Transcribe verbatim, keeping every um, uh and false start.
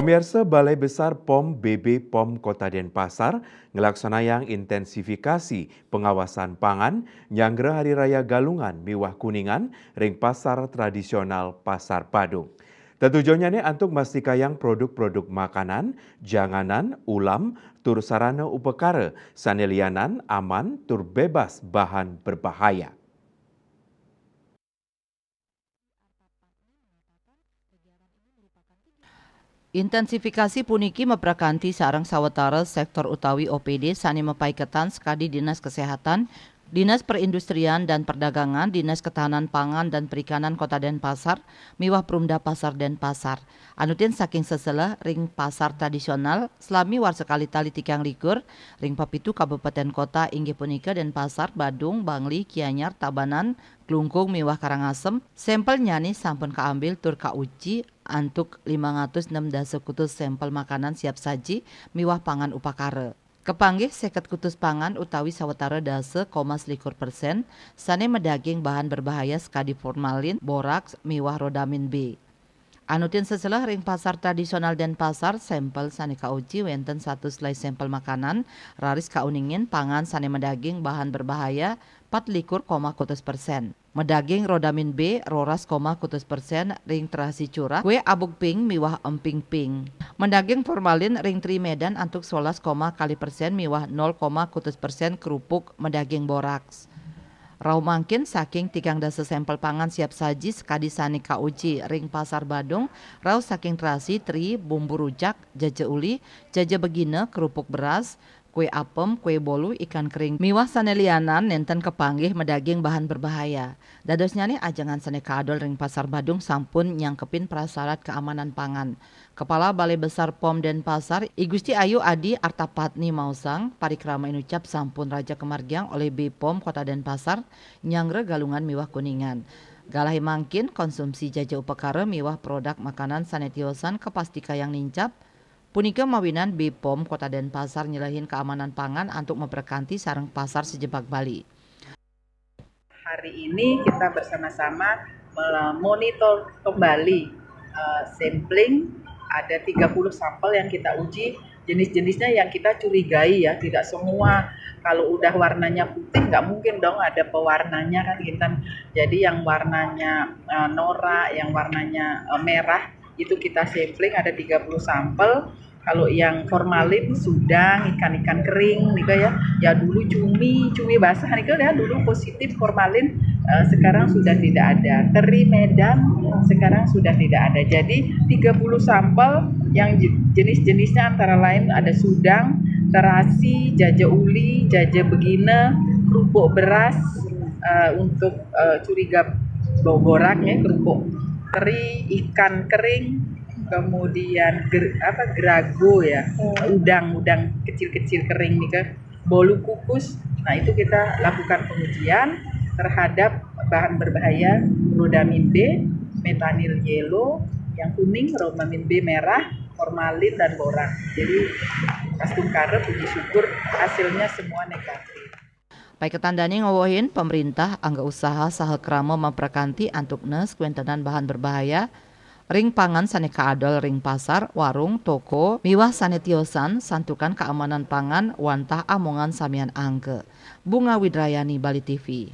Pemirsa, Balai Besar POM B B POM Kota Denpasar ngelaksanayang intensifikasi pengawasan pangan nyanggra Hari Raya Galungan miwah Kuningan ring pasar tradisional Pasar Badung. Tetujonnyane antuk mastikayang produk-produk makanan, janganan, ulam, tur sarana upakara sane lianan aman tur bebas bahan berbahaya. Intensifikasi puniki maprakanti sareng sawetara sektor utawi O P D sane mapaiketan sakadi Dinas Kesehatan, Dinas Perindustrian dan Perdagangan, Dinas Ketahanan Pangan dan Perikanan Kota Denpasar, miwah Perumda Pasar Denpasar. Anutin saking seseleh ring pasar tradisional, salami warsa kalih tali tigang likur, ring papitu kabupaten kota inggih punika Denpasar, Badung, Bangli, Gianyar, Tabanan, Klungkung miwah Karangasem, sampelnyane sampun kaambil tur kauji antuk limang atus nem dasa kutus sampel makanan siap saji miwah pangan upakara. Kapanggih seket kutus pangan utawi sawetara dasa koma selikur persen sane madaging bahan berbahaya sakadi formalin, boraks, miwah rodamin B. Anutin seseleh ring pasar tradisional Denpasar, sampel sane kauji wenten satus lai sampel makanan, raris kauningin pangan sane madaging bahan berbahaya pat likur koma kutus persen. Madaging rodamin B roras koma kutus persen ring terasi curah, kue abuk ping miwah emping ping. Madaging formalin ring Tri Medan antuk solas koma kali persen miwah nol koma kutus persen kerupuk madaging boraks. Rauh mangkin saking tigang dasa sampel pangan siap saji sakadi sane kauji ring Pasar Badung, rauh saking terasi, teri, bumbu rujak, jaja uli, jaja begina, kerupuk beras, kue apem, kue bolu, ikan kering, miwah sane lianan nenten kapanggih madaging bahan berbahaya. Dadosnyane ajengan sane kaadol ring Pasar Badung sampun nyangkepin prasarat keamanan pangan. Kepala Balai Besar POM Denpasar, I Gusti Ayu Adi Artapatni maosang, parikrama inucap sampun raja kamargiang olih B POM Kota Denpasar, nyanggra Galungan miwah Kuningan. Galahe mangkin konsumsi jaja upakara miwah produk makanan sane tiosan kapastikayang nincap, punika mawinan B POM Kota Denpasar nyelehin keamanan pangan antuk maprakanti sareng pasar sajebag Bali. Hari ini kita bersama-sama memonitor kembali, eh, sampling, ada tiga puluh sampel yang kita uji, jenis-jenisnya yang kita curigai ya, tidak semua. Kalau udah warnanya putih, nggak mungkin dong ada pewarnanya kan, gitu. Jadi yang warnanya, eh, norak, yang warnanya, eh, merah, itu kita sampling ada tiga puluh sampel. Kalau yang formalin, sudang, ikan-ikan kering nika ya. Ya dulu cumi, cumi basah nika ya, dulu positif formalin, eh, sekarang sudah tidak ada. Teri Medan sekarang sudah tidak ada. Jadi tiga puluh sampel yang je-, jenis-jenisnya antara lain ada sudang, terasi, jaja uli, jaja begina, kerupuk beras, eh, untuk, eh, curiga bau borak ya, kerupuk teri, ikan kering, kemudian ger-, apa, gerago ya, udang-udang kecil-kecil kering nih kan, bolu kukus. Nah, itu kita lakukan pengujian terhadap bahan berbahaya rhodamin B, methynyl yellow yang kuning, rhodamin B merah, formalin dan borak. Jadi pas tungkara, puji syukur, hasilnya semua negatif. Paiketan dane ngawehin pamrintah angga usaha saha krama maprakanti antuk nes kwentenan bahan berbahaya ring pangan sane kaadol ring pasar, warung, toko, miwah sane tiosan santukan keamanan pangan wantah amongan samian angga. Bunga Widrayani, Bali T V.